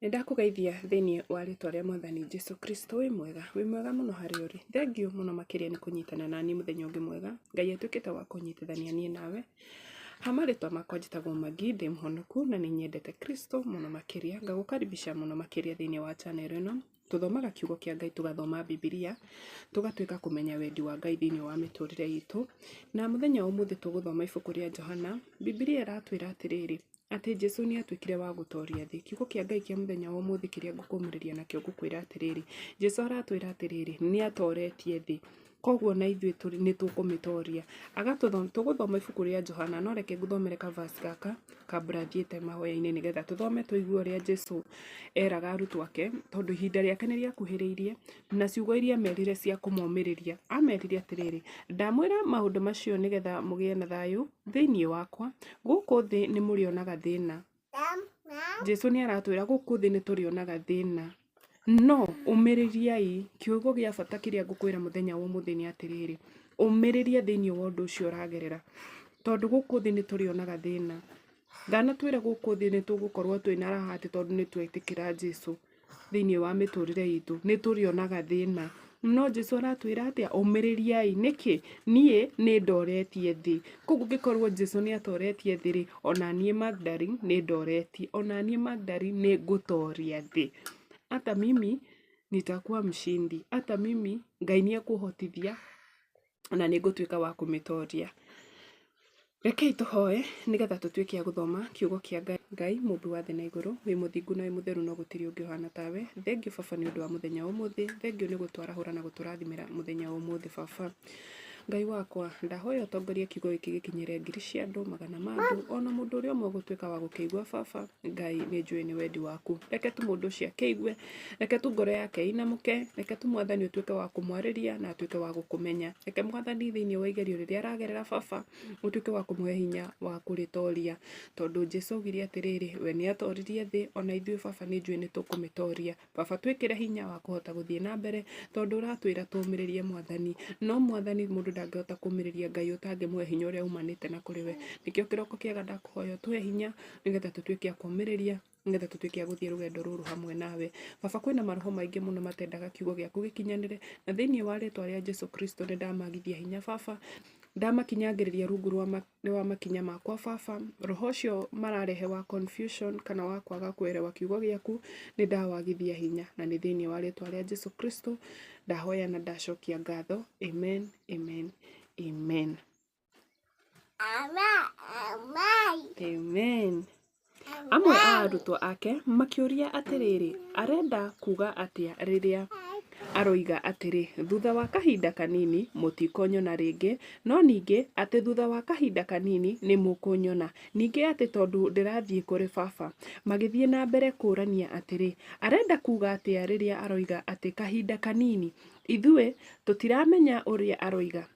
Nĩ ndakũgeithia thĩinĩ wa rĩtwa rĩa mwathani Jesu Kristo, wĩ mwega, wĩ mwega mũno harĩa ũrĩ. Thengiũ mũno makĩria nĩ kũnyitana naniĩ mũthenya ũngĩ mwega, Ngai atuĩkĩte wa kũnyitithania niĩ nawe. Ha marĩtwa makwa njĩtagwo Maggie, ndĩ mũhonoku na nĩ nyendete Kristo mũno makĩria. Ngagũkaribisha mũno makĩria thĩinĩ wa channel ĩno. Tũthomaga kiugo kĩa Ngai, tũgathoma Bibilia, tũgatuĩka kũmenya wendi wa Ngai thĩinĩ wa mĩtũrĩre itũ. Na mũthenya wa ũmũthĩ tũgũthoma ibuku rĩa Johana. Bibilia ĩratwĩra atĩrĩrĩ, atĩ Jesu nĩ atuĩkire wa gũtoria thĩ. Kiugo kĩa Ngai kĩa mũthenya wa ũmũthĩ kĩrĩa ngũkũmĩrĩria nakĩo ngũkwĩra atĩrĩrĩ, Jesu aratwĩra atĩrĩrĩ, nĩ atoretie thĩ. Koguo na ithuĩ nĩ tũkũmĩtoria. Tũgũthoma ibuku rĩa Johana, no reke ngũthomere ka verse gaka kabla thiĩte mahoya-inĩ nĩgetha tũthome tũigue ũrĩa Jesu eraga arutwo ake, tondũ ihinda rĩake nĩ rĩakuhĩrĩirie, na ciugo iria amerire cia kũmomĩrĩria. Amerire atĩrĩrĩ, ndamwĩra maũndũ macio nĩgetha mũgĩe na thayũ thĩinĩ wakwa, gũkũ thĩ nĩ mũrĩonaga thĩna. Jesu nĩ aratwĩra gũkũ thĩ nĩ tũrĩonaga thĩna. No ũmĩrĩriai, kiugo gĩa bata kĩrĩa ngũkwĩra mũthenya wa ũmũthĩ nĩ atĩrĩrĩ, ũmĩrĩria thĩinĩ wa ũndũ ũcio ũragerera, tondũ gũkũ thĩ nĩ tũrĩonaga thĩna. Ndanatwĩra gũkũ thĩ nĩ tũgũkorwo twĩna raha atĩ tondũ nĩ twetĩkĩra Jesu thĩinĩ wa mĩtũrĩre itũ, nĩ tũrĩonaga thĩna. No Jesu aratwĩra atĩa? Ũmĩrĩriai. Nĩkĩ? Niĩ nĩ ndoretie thĩ. Koguo angĩkorwo Jesu nĩ atoretie thĩ rĩ, ona niĩ Magdalene nĩ ndoretie, ona niĩ Magdalene nĩ ngũtoria thĩ. Hata mimi nitakuwa mshindi. Hata mimi Ngai nĩ ekũhotithia na nĩ ngũtuĩka wa kũmĩtoria. Rekei tũhoe nĩgetha tũtuĩke a gũthoma kiugo kĩa Ngai. Ngai mũmbi wa thĩ na igũrũ, wĩ mũthingu na wĩ mũtheru no gũtirĩ ũngĩ ũhana tawe. Thengiũ baba nĩ ũndũ wa mũthenya wa ũmũthĩ, thengiũ nĩ gũtwarahũra na gũtũrathimĩra mũthenya wa ũmũthĩ baba. Ngai wakwa, ndahoya ũtongorie kiugo gĩkĩ gĩkinyĩre ngiri cia andũ, magana ma andũ, ona mũndũ ũrĩa ũmwe ũgũtuĩka wa gũkĩigua baba. Ngai nĩ njũĩ nĩ wendi waku. Reke tu mũndũ ũcio akĩigue, reke tu ngoro yake ĩinamũke, reke tu mwathani ũtuĩke wa kũmwarĩria na atuĩke wa gũkũmenya. Reke mwathani thĩinĩ wa igerio rĩrĩa aragerera baba, ũtuĩke wa kũmũhe hinya wa kũrĩtoria. Tondũ Jesu augire atĩrĩrĩ, we nĩ atoririe thĩ, ona ithuĩ baba nĩ njũĩ nĩ tũkũmĩtoria. Baba twĩkĩre hinya wa kũhota gũthiĩ na mbere, tondũ ũratwĩra tũmĩrĩrie mwathani. No mwathani mũndũ ndangĩhota kũmĩrĩria Ngai ũtangĩmũhe hinya ũrĩa umanĩte na kũrĩ we. Nĩkĩo kĩroko kĩega ndakũhoya ũtũhe hinya, nĩgetha tũtuĩke a kũmĩrĩria, nĩgetha tũtuĩke a gũthiĩ rũgendo rũrũ hamwe nawe. Baba kwĩna maroho maingĩ mũno matendaga kiugo gĩaku gĩkinyanĩre, na thĩinĩ wa rĩtwa rĩa Jesu Kristo nĩ ndamagithia hinya baba, ndamakinyangĩrĩria rungu rwa rwa makinya makwa baba, roho ũcio mararehe wa confusion kana wa kwaga kuelewa kiugo gĩaku, nĩ ndawagithia hinya na nĩ thĩinĩ wa rĩtwa rĩa Jesu Kristo ndahoya na ndacokia ngatho. Amen, amen, amen. Amen. Amwe a arutwo ake makĩũria atĩrĩrĩ, arenda kuuga atĩa rĩrĩa aroiga atĩrĩ, 'Thutha wa kahinda kanini mũtikũnyona rĩngĩ, no ningĩ atĩ thutha wa kahinda kanini nĩ mũkũnyona, ningĩ atĩ tondũ ndĩrathiĩ kũrĩ Baba'? Magĩthiĩ na mbere kũũrania atĩrĩ, Arenda kuuga atĩa rĩrĩa aroiga atĩ 'kahinda kanini'? Ithuĩ tũtiramenya ũrĩa aroiga.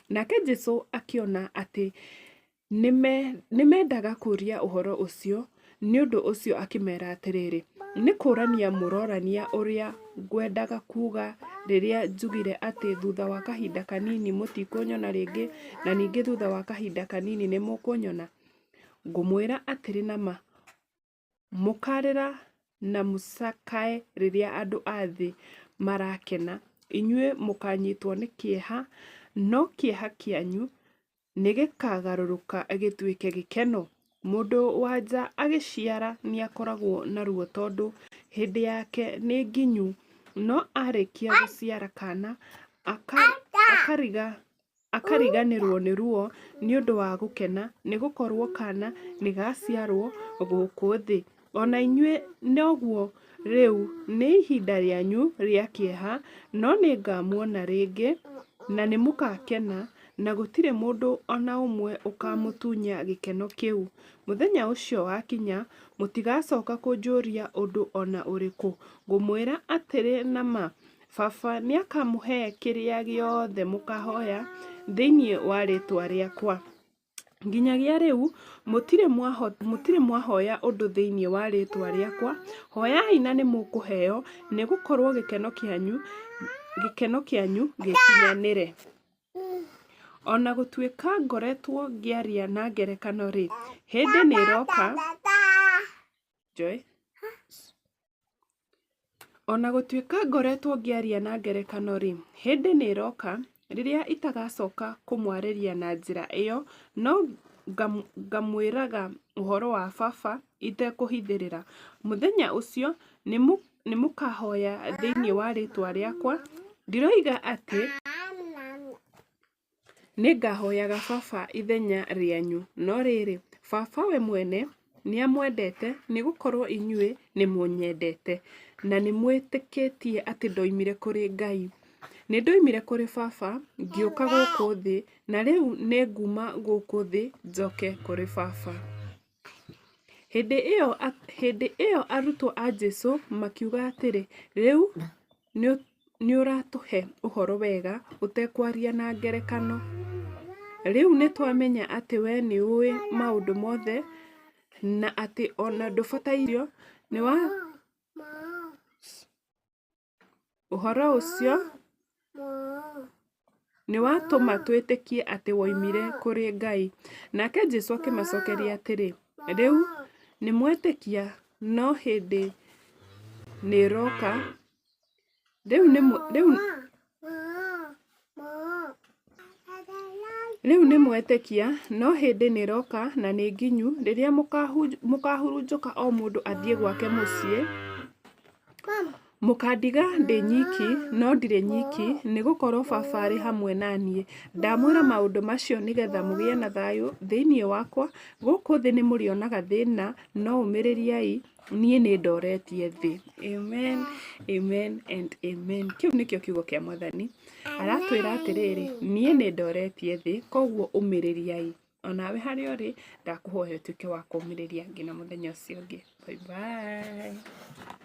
Nake Jesu akĩona atĩ nĩ mendaga kũũria ũhoro ũcio, nĩ ũndũ ũcio akĩmeera atĩrĩrĩ, Nĩ kũũrania mũrorania ũrĩa ngwendaga kuuga rĩrĩa njugire atĩ thutha wa kahinda kanini mũtikũnyona rĩngĩ na ningĩ thutha wa kahinda kanini nĩ mũkũnyona? Ngũmwĩra atĩrĩ na ma, Mũkarĩra na mũcakae rĩrĩa andũ a thĩ marakena, inyuĩ mũkaanyitwo nĩ kĩeha, no kĩeha kĩanyu nĩgĩkagarũrũka gĩtuĩke gĩkeno. Mũndũ-wa-nja agĩciara nĩakoragwo na ruo tondũ hĩndĩ yake nĩ nginyu, no aarĩkia gũciara kaana, akariganĩrwo nĩ ruo nĩ ũndũ wa gũkena, nĩ gũkorwo kaana nĩ gaciarwo gũkũ thĩ. O na inyuĩ noguo, rĩu nĩ ihinda rĩanyu rĩa kĩeha, no nĩ ngamuona rĩngĩ, na nĩ mũgaakena, na gũtirĩ mũndũ o na ũmwe ũkaamũtunya gĩkeno kĩu. Mũthenya ũcio wakinya, mũtigacoka kũnjũria ũndũ o na ũrĩkũ. Ngũmwĩra atĩrĩ na ma, Baba nĩakamũhe kĩrĩa gĩothe mũkahoya thĩinĩ wa rĩĩtwa rĩakwa. Nginyagia rĩu mũtirĩ mwahoya ũndũ thĩinĩ wa rĩĩtwa rĩakwa, hoyai na nĩmũkũheo, nĩgũkorwo gĩkeno kĩanyu gĩkinyanĩre. O na gũtuĩka ngoretwo ngĩaria na ngerekano-rĩ, hĩndĩ nĩĩroka Joy. O na gũtuĩka ngoretwo ngĩaria na ngerekano-rĩ, hĩndĩ nĩ ĩroka rĩrĩa itagacoka kũmwarĩria na njĩra ĩyo, no ngamwĩraga ũhoro wa Baba itekũhithĩrĩra. Mũthenya ũcio nĩ mũkahoya thĩinĩ wa rĩĩtwa rĩakwa. Ndiroiga atĩ nĩ ngahoyaga Baba ithenya rĩanyu, no rĩrĩ, Baba we mwene nĩamwendete, nĩ gũkorũo inyuĩ nĩmũnyendete, na nĩmwĩtĩkĩtie atĩ ndoimire kũrĩ Ngai. Nĩ ndoimire kũrĩ Baba ngĩũka gũkũ thĩ, na rĩu nĩ nguuma gũkũ thĩ njoke kũrĩ Baba. Hĩndĩ ĩyo arutwo a Jesũ makiuga atĩrĩ, Rĩu nĩũratũhe ũhoro wega ũtekwaria na ngerekano. Rĩu nĩtwamenya atĩ wee nĩũĩ maũndũ mothe na atĩ o na ndũbatairio nĩ wa Ũhoro ũcio nĩ watũma twĩtĩkie atĩ woimire kũrĩ Ngai. Nake Jesu akĩmacokeria atĩrĩ, Rĩu nĩ mwetĩkia, no hĩndĩ nĩ ĩroka Rĩu nĩ mwetĩkia, no hĩndĩ nĩ ĩroka na nĩ nginyu rĩrĩa mũkaahurunjũka o mũndũ athiĩ gwake mũciĩ, mũkandiga ndĩ nyiki, no ndirĩ nyiki, nĩ gũkorũo Baba arĩ hamwe na niĩ. Ndamwĩra maũndũ macio nĩgetha mũgĩe na thayũ thĩinĩ wakwa. Gũkũ thĩ nĩ mũrĩonaga thĩna, no ũmĩrĩriai, niĩ nĩ ndoretie thĩ. Amen, amen and amen. Kĩu nĩkĩo kiugo kĩa Mwathani. Aratwĩra atĩrĩrĩ, niĩ nĩ ndoretie thĩ, koguo ũmĩrĩriai. Onawe harĩa ũrĩ, ndakũhoya ũtuĩke wa kũũmĩrĩria nginya mũthenya ũcio ũngĩ. Bye bye.